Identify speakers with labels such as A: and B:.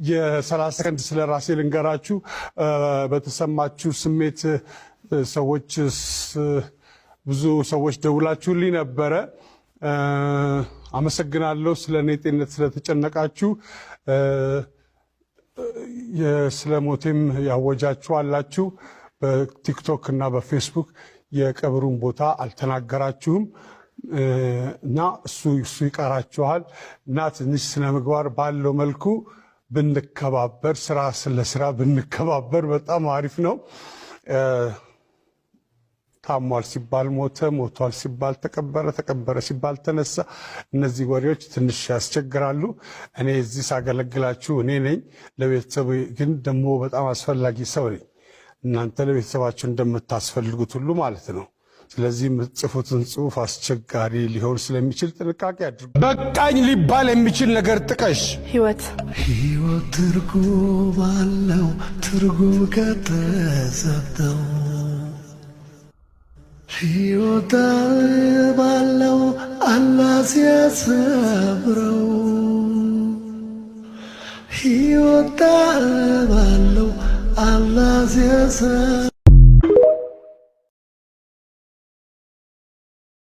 A: የ30 ሰከንድ ስለ ራሴ ልንገራችሁ። በተሰማችሁ ስሜት ሰዎች፣ ብዙ ሰዎች ደውላችሁልኝ ነበረ። አመሰግናለሁ ስለ እኔ ጤንነት ስለተጨነቃችሁ። ስለ ሞቴም ያወጃችሁ አላችሁ። በቲክቶክ እና በፌስቡክ የቀብሩን ቦታ አልተናገራችሁም እና እሱ ይቀራችኋል እና ትንሽ ስነ ምግባር ባለው መልኩ ብንከባበር፣ ስራ ስለ ስራ ብንከባበር በጣም አሪፍ ነው። ታሟል ሲባል ሞተ፣ ሞቷል ሲባል ተቀበረ፣ ተቀበረ ሲባል ተነሳ። እነዚህ ወሬዎች ትንሽ ያስቸግራሉ። እኔ እዚህ ሳገለግላችሁ እኔ ነኝ። ለቤተሰቡ ግን ደግሞ በጣም አስፈላጊ ሰው ነኝ። እናንተ ለቤተሰባችሁ እንደምታስፈልጉት ሁሉ ማለት ነው። ስለዚህ የምትጽፉትን ጽሁፍ አስቸጋሪ ሊሆን ስለሚችል ጥንቃቄ አድርጉ። በቃኝ ሊባል የሚችል ነገር ጥቀሽ።
B: ህይወት።
C: ሕይወት ትርጉም አለው ትርጉም ከተሰጠው፣ ሕይወት ባለው አላህ ሲያሰብረው፣ ሕይወት ባለው አላህ ሲያሰብረው።